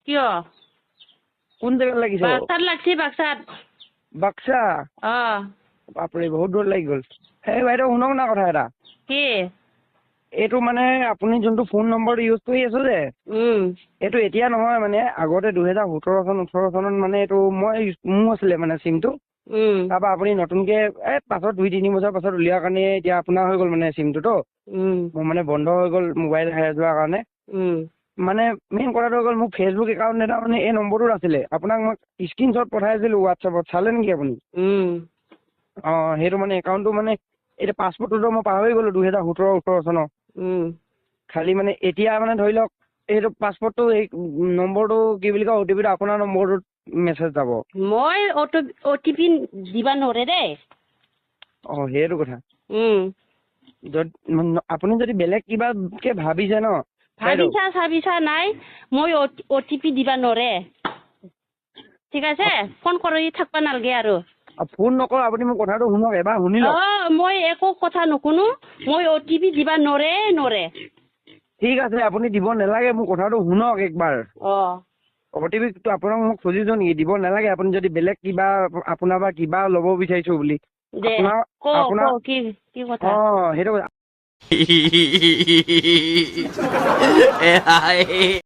কিয়? কোন জেগাত লাগিছে বাৰু? বাক্সাত লাগছি, বাক্সাত। বাক্সা? অ। বাপৰে, বহুত দূৰত লাগি গ'ল। এই বাইদেউ, শুনক না কথা এটা। কি? এইটো মানে আপুনি যোনটো ফোন নম্বৰ ইউজ কৰি আছে যে, এইটো এতিয়া নহয়, মানে আগতে 2017 চন 18 চনত মানে এইটো মই মোৰ আছিলে মানে চিমটো। তাৰপৰা আপুনি নতুনকে এই পাছত 2-3 বছৰ পাছত উলিওৱাৰ কাৰণে এতিয়া আপোনাৰ হৈ গ'ল মানে চিমটোতো। মোৰ মানে বন্ধ হৈ গ'ল মোবাইল হেৰাই যোৱাৰ কাৰণে। মানে মেইন কথাটো হৈ গ'ল, মোৰ ফেচবুক একাউণ্ট এটা মানে এই নম্বৰটোত আছিলে। আপোনাক মই স্ক্ৰীনশ্বট পঠাইছিলো হোৱাটছএপত, চালে নেকি আপুনি? অ, সেইটো মানে একাউণ্টটো মানে এতিয়া পাছৱৰ্ডটোতো মই পাহৰি গ'লো 2017-18 চনৰ। খালি মানে এতিয়া মানে ধৰি লওক এইটো পাছৱৰ্ডটো, এই নম্বৰটো, কি বুলি কয়, অ' টি পিটো আপোনাৰ নম্বৰটোত মেছেজ যাব। মই অ' টি পি দিবা নৰে দেই। অ, সেইটো কথা। আপুনি যদি বেলেগ কিবাকে ভাবিছে ন বাইদেউ। ভাবিছা চাবিছা নাই, মই অ' টি পি দিবা নৰে। ঠিক আছে, ফোন কৰি থাকবা নালগে আৰু। ফোন নকৰো, আপুনি মোৰ কথাটো শুনক, এবাৰ শুনি লওক। অ, মই একো কথা নুশুনো। মই অ' টি পি দিবা নৰে নৰে। ঠিক আছে, আপুনি দিব নালাগে, মোৰ কথাটো শুনক একবাৰ। অ' টি পিটো আপোনাক মই খুজিছো নেকি? দিব নালাগে আপুনি যদি বেলেগ কিবা আপোনাৰ পৰা কিবা ল'ব বিচাৰিছো বুলি। দে। আপোনাৰ ক। আপোনাৰ ক, কি কি কথা? অ, সেইটো কথা।